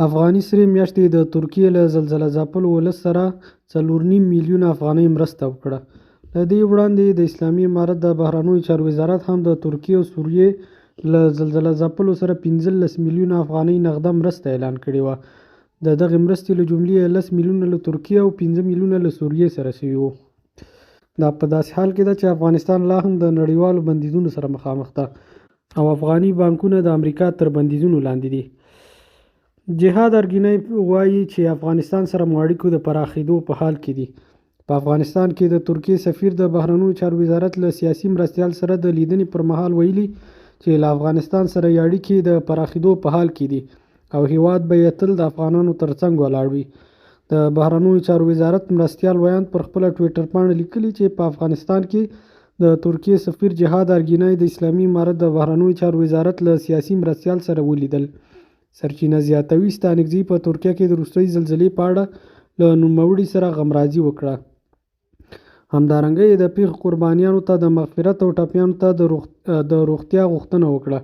افغاني سرې میاشتې د ترکیې له زلزله ځپلو ولس سره 4.5 میلیونه افغانۍ مرسته وکړه. له دې وړاندې د اسلامي امارت د بهرنیو چارو وزارت هم د ترکیې او سوریې له زلزله ځپلو سره 15 میلیونه افغانۍ نغده مرسته اعلان کړې وه. د دغې مرستې له جملې یې 10 میلیونه له ترکیې او 5 میلیونه له سوریې سره شوي وو. دا په داسې حال کې ده چې افغانستان لا هم د نړیوالو بندیزونو سره مخامخ ده او افغاني بانکونه د امریکا تر بندیزونو لاندې دي. جهاد ارګینی وايي چې افغانستان سره مو اړیکو د پراخېدو په حال کې دي. په افغانستان کې د ترکیې سفیر د بهرنیو چارو وزارت له سیاسي مرستیال سره د لیدنې پر مهال ویلي چې له افغانستان سره یې اړیکې د پراخېدو په حال کې دي او هېواد به یې تل د افغانانو تر څنګ ولاړ وي. د بهرنیو چارو وزارت مرستیال ویاند پر خپله ټویټر پاڼه لیکلي چې په افغانستان کې د ترکیې سفیر جهاد ارګینای د اسلامي امارت د بهرنیو چارو وزارت له سیاسي مرستیال سره ولیدل. سرچینه زیاتوي، ستانکزي په ترکیه کې د وروستۍ زلزلې په اړه له نوموړي سره غمرازي وکړه. همدارنګه یې د پېښې قربانیانو ته د مغفرت او ټپیانو ته د روغتیا غوښتنه وکړه.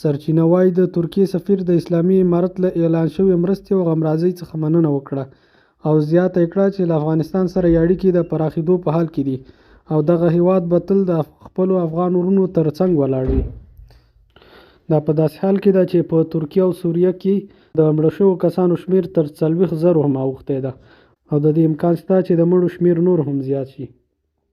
سرچینه وايي، د ترکیې سفیر د اسلامي امارت له اعلان شوې مرستې او غمرازۍ څخه مننه وکړه او زیاته یې کړه چې له افغانستان سره یې اړیکې د پراخېدو په حال کې دي او دغه هېواد به تل د خپلو افغان وروڼو تر څنګ ولاړ وي. دا په داسې حال کې ده چې په ترکیه او سوریه کې د مړه شوو کسانو شمېر تر 40 زرو هم اوښتی ده او د دې امکان شته چې د مړو شمېر نور هم زیات شي.